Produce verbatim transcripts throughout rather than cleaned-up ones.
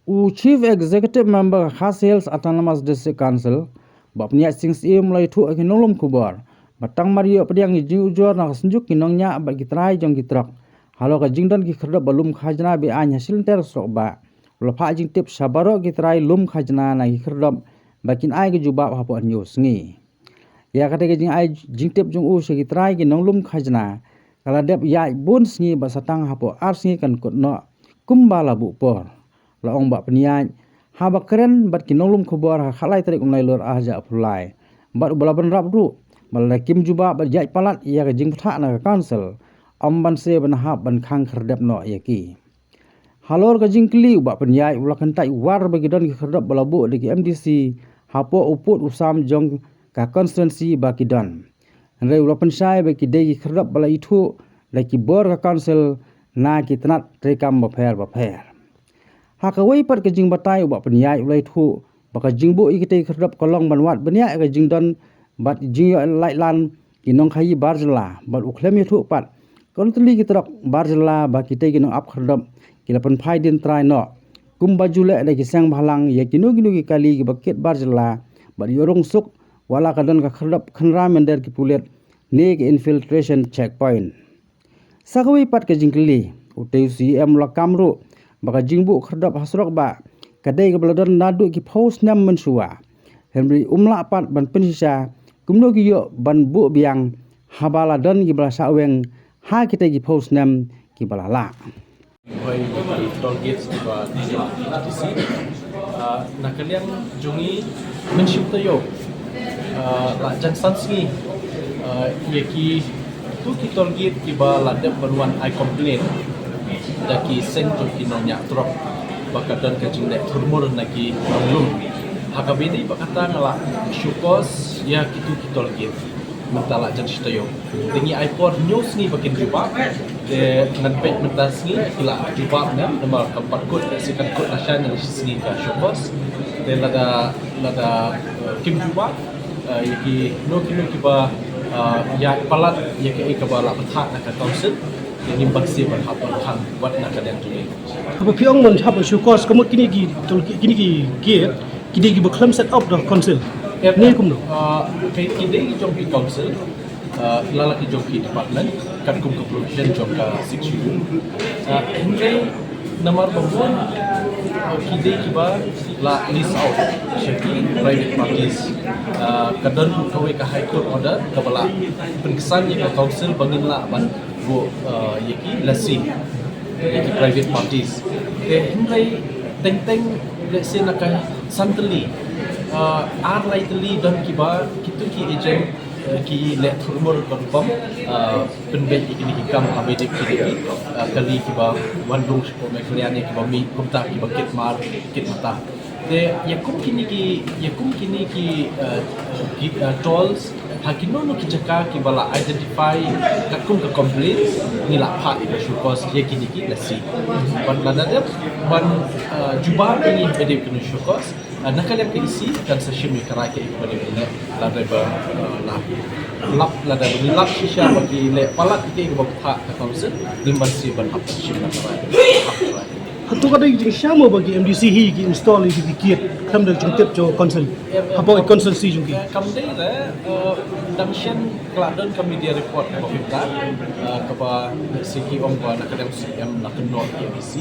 U Chief Executive Member ka Khasi Hills Autonomous District Council, Bah Pynïaid Sing Syiem, u la ïathuh ïa ki nonglum khubor ba tang mar ïoh pdiang ïa ki jingujor na ka synjuk ki nongñiah bad ki trai jong ki trok halor ka jingdon ki khyrdop ba lum khajna be-aiñ ha shilynter surok bah, u la phah jingtip sha baroh ki trai lum khajna na ki khyrdop ba kin ai ka jubab hapoh hynñiew sngi. Ïa katei ka jingai jingtip jong u sha ki trai ki nonglum khajna ka la dep ïaid bun sngi bad sa tang hapoh ar sngi kan kut noh kumba la buh por. La ong Bah Pynïaid haba kren bad ki nonglum khubor ha ka khatlai tarik u Nailur arhajar arphew lai, bad u ba la bynrap ruh ba lada kim jubab bad ïaid palat ïa ka jingbthah na ka Council, ym ban sa ban hap ban khang khyrdep noh ïa ki. Halor ka jingkylli u Bah Pynïaid u la kyntait war ba ki don ki khyrdop ba la buh da ki M D C hapoh u pud u sam jong ka constituency ba ki don. Hynrei u la pynshai ba ki dei ki khyrdop ba la ithuh da ki bor ka Council na ki tnat treikam bapher bapher. Ha kawei pat ka jingbatai u Bah Pynïaid u la ïathuh ba ka jingbuh ïa kitei ki khyrdop ka long ban wad bniah ïa ka jingdon bad jingïoh laitlan ki nongkhaïi bar jylla, bad u khlem ïathuh pat ka long tylli ki trok bar jylla ba kitei ki nongap khyrdop ki la pynphai dien trai noh kumba ju leh da ki seng bhalang ïa kino kino ki kali kiba kit bar jylla bad ïoh rung suk wat la ka don ka khyrdop khynra mynder ki pulit ne ka infiltration checkpoint. Sa kawei pat ka jingkylli, utei u C E M u la kam ruh ba ka jingbuh khyrdop ha surok bah ka dei kaba la don naduh ki phew snem mynshuwa. Hynrei um lah pat ban pynshisha kumno ki ïoh ban buh biang haba la don kiba la shah weng ha kitei ki phew snem kiba la lah. Hoi, ki toll gates kiba T T C. Ah, na ka liang jong ngi mynshwa taïew, ah, la jan san sngi, ah, ïa kitu ki toll gate kiba la dep ban wan ai complain da ki seng jong ki nongñiah trok ba ka don ka jingleh thurmur na ki nonglum. Ha kaba ïadei bad kata nga la show cause ïa kitu ki toll gate mynta la jan shi taïew. Te ngi ai por hynñiew sngi ba kin jubab. Te ngan peit mynta sngi ki la jubab ne em, namar kam pat kut, te shi kan kut lashai ne em, shi sngi ka show cause. Te lada, lada, eh, kim jubab, eh, ïa kino kino kiba, eh, ïaid palat ïa kaei kaba la bthah na ka Council, te ngim banse ban hap ban khang wat na ka liang jong ngi. Kaba phi ong ban hap ban show cause, ka mut kine ki, kine ki gate ki dei kiba khlem set up da ka Council. Yep. Ne kumno? Ah, ki, ki dei jong ki Council, ah, lada ki jong ki department, katkum ka provision jong ka Sixth Schedule. Ah, hynrei namar ba bun, ah, ki dei kiba la lease out sha ki private parties. Ah, ka don kawei ka High Court order kaba la pynksan ïa ka Council ba ngin lah ban buh, ah, ïa ki lessee ïa ki private parties. Te hynrei teng teng, let's say, na ka san tylli, ah, ar lai tylli don kiba kitu ki agent, eh, ki leh thurmur ka rukom, ah, pynbeit ïa kine ki kam ha ba ïadei bad kine ki, ah, kali kiba wan rung shapoh Meghalaya ne kiba mih kumta kiba kit mar kit mata. Te ïa kum kine ki, ïa kum kine ki, eh, ki, eh, tolls ha kino kino ki jaka kiba la identify katkum ka complaint, ngi la phah ïa ka show cause ïa kine ki lessee. Bad lada dep ban, eh, jubab ïa kine ki show cause, eh, na ka liang ka E C kan sa shim ïa ka rai kaei kaba dei ban leh, lada ba, eh, la lap, lada ba ngi lap shisha ba ki leh palat ïa kaei kaba phah ka Council, ngim banse ban hap shim na ka rai. Hato ka dei jingshisha mo ba ki M D C hi ki install ïa ki gate khlem da jingtip jong ka Council hapoh ka constituency jong ki? Eh, kam dei re, eh, dang shen ka la don ka media report kaba pynbna, eh, kaba, eh, C K ong ba na ka liang C M la kynnoh ïa ki M D C,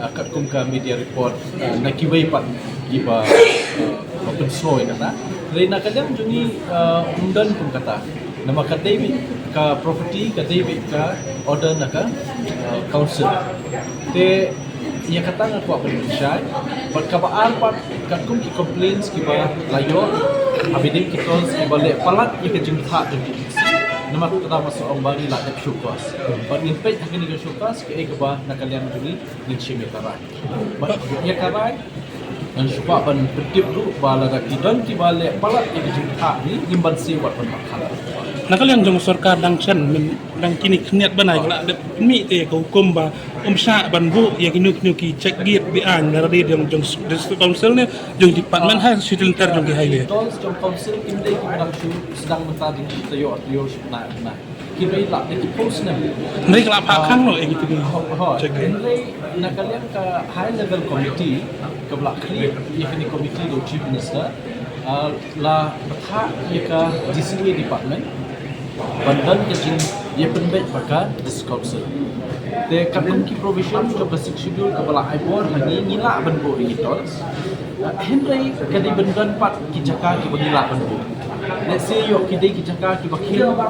eh, katkum ka media report, eh, na kiwei pat kiba, eh, ba pynsngew ïa kata. Hynrei na ka liang jong ngi, eh, ym don kum kata. Namar ka dei beit ka property, ka dei beit ka order na ka, eh, Council. Te ïa kata nga kwah ban pynshai. Bad kaba ar pat, katkum ki complaints kiba la ïoh ha ba ïadei ki tolls kiba leh palat ïa ka jingbthah jong ki M D C. Namar kata nga sa ong ba ngi la dep show cause. Bad ngin peit ha kane ka show cause kaei kaba na ka liang jong ngi ngin shim ïa ka rai. Bad ïa ka rai ngan shu kwah ban pyntip ruh ba lada ki don kiba leh palat ïa ka jingbthah ne em, ngim banse wat ban hap khang. Na ka liang jong sorkar dang shen, mynta dang kine khyndiat bnai ka la dep mih te ïa ka hukum ba ym shah ban buh ïa kino kino ki check gate be-aiñ, lada dei jong, jong District Council ne jong department ha shi lynter jong ki highway. Tolls jong Council kim dei kiba dang shu sdang mynta, dang shu taïew ar taïew shu bnai ar bnai. Ki dei la ïa ki post ne. Hynrei ka la phah khang noh ïa ki tini. Ho, ho. Check gate. Hynrei na ka liang ka high level committee Ka ba la khlieh ïa kane ka committee da u Chief Minister, ah, la bthah ïa ka D C A department ban don ka jingïapynbeit bad ka District Council. Te katkum ki provision jong ka Sixth Schedule ka ba la ai bor ha ngi, ngi lah ban buh ïa ki tolls. Ah, hynrei ka dei ban don pat ki jaka ki ba ngi lah ban buh. Let's say ïoh ki dei ki jaka ki ba khim,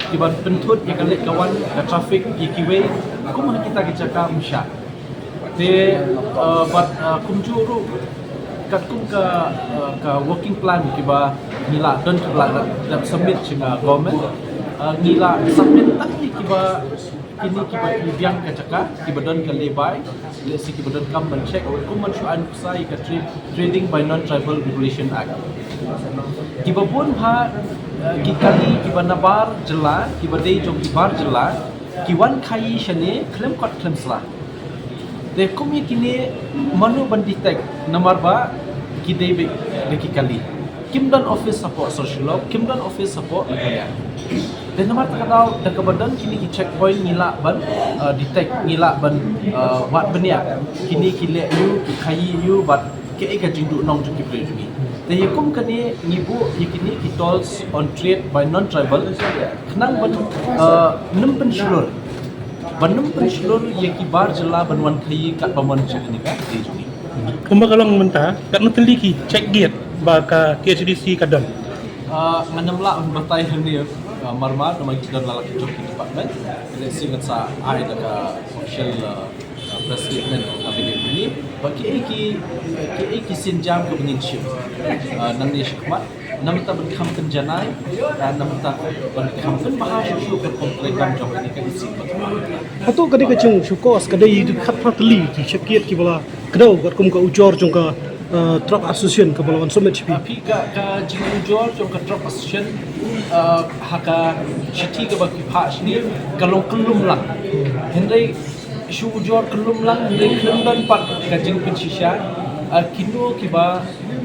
ki ban pynthut ïa ka leit ka wan ka traffic ïa kiwei, kum ha kita ki jaka ym shah. Te, uh, bad, uh, kumjuh ruh katkum ka, uh, ka working plan ki ba ngi la don, ki ba la dep submit sha ka government, uh, ngi la submit tang ïa ki ba, kine ki ba ki biang ka jaka, ki ba don ka lay-by, lehse ki ba don kam ban check, kum ban shu ai nuksa ïa ka tra-, Trading by Non-Tribal Regulation Act. Ki ba bun ha, uh, ki kali ki ba na bar jylla, ki ba dei jong ki bar jylla, ki wan khaii shane khlem kot khlem sla. Te kum ïa kine mano ban detect, namar ba ki dei beit da ki kali. Kim don office hapoh Sor Shillong, kim don office hapoh Meghalaya. Te namar kata ka daw, da kaba don kine ki checkpoint ngi lah ban, uh, detect, ngi lah ban, uh, wad bniah kine ki leh aiu, ki khaii aiu, bad kaei ka jingduhnong jong ki briew jong ngi. Te ïa kum kane ngi buh ïa kine ki tolls on trade by non-tribal, khnang ban, uh, nym pynshlur, ban nym pynshlur ïa ki bar jylla ban wan khaii katba mon sha kane ka ri jong ngi. Kumba ka long mynta, katno tylli ki check gate ba ka K H A D C ka don? Uh, ngan ym lah ban batai hangne, uh, marmar, namar ki don la ki jong ki department. Lehse ngan sa ai da ka official, uh, uh, press statement ha kane ka sngi. Ba kiei ki, kiei ki sienjam kiba ngin shim, uh, nangne shakhmat, na bynta ban kham pynjanai, uh, na bynta ban kham pynbha shuh shuh ka rukom treikam jong kane ka issue ba. Hato ka dei ka jing, shu kos ka dei khatphra tylli ki check gate kiba la kdew katkum ka ujor jong ka, uh, Truck Association kaba la wan submit sha phi? Uh, phi, ka, ka jingujor jong ka Truck Association, uh, ha ka shithi kaba ki phah shane ka long kyllum lang. Hynrei shu ujor kyllum lang, hynrei khlem don pat ka jingpynshisha, uh, kino kiba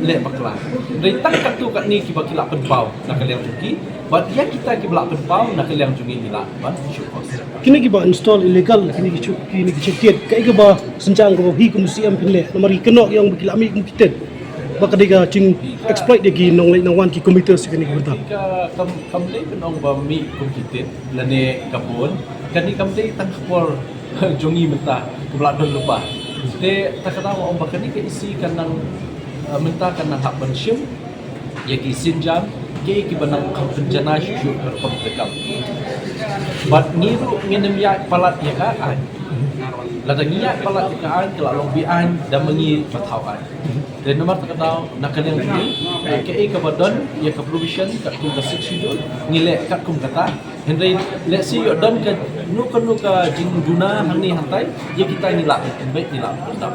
leh bakla. Hynrei tang katto katne kiba ki la pynpaw na ka liang jong ki, bad ïa kita kiba la pynpaw na ka liang jong ngi, ngi lah ban shu kos. Kine kiba install illegal kine ki check, kine ki check gate, kaei kaba synshar kaba phi kum u C M phin leh, namar ki kynnoh ki ong ba ki la mih kum ki tit, ba ka dei ka jing exploit ïa ki nongleit nongwan, ki commuters, kine ki bynta? Ka kam, kam dei ban ong ba mih kum ki tit lane ka bun. Kane kam dei tang ka por jong ngi mynta, kaba la don lypa. Te ta ka daw ong ba kane ka issue kan nang, uh, mynta kan nang hap ban shim ïa ki sienjam, kiei kiba nang kham pynjanai shuh shuh ka rukom treikam. Bad ngi ruh ngin ym ïaid palat ïa ka aiñ. Lada ngi ïaid palat ïa ka aiñ, ka la long be-aiñ da ma ngi ba thaw aiñ. Te namar ta ka daw, na ka liang jong ngi, eh, kiei kaba don ïa ka provision katkum ka Sixth Schedule, ngi leh katkum kata. Hynrei lehse ïoh don kano kano ka jingduna hangne hangtai, ïa kita ngi lah ban pynbeit, ngi lah ban pyndap.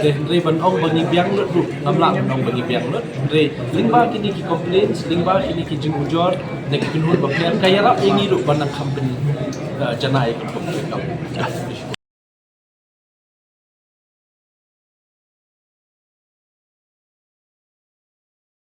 Te hynrei ban ong ba ngi biang lut ruh, ngam lah ban ong ba ngi biang lut. Hynrei lyngba kine ki complaints, lyngba kine ki jingujor na ki kynhun bapher, ka ïarap ïa ngi ruh ban nang kham pyn, uh, janai ïa ka rukom treikam.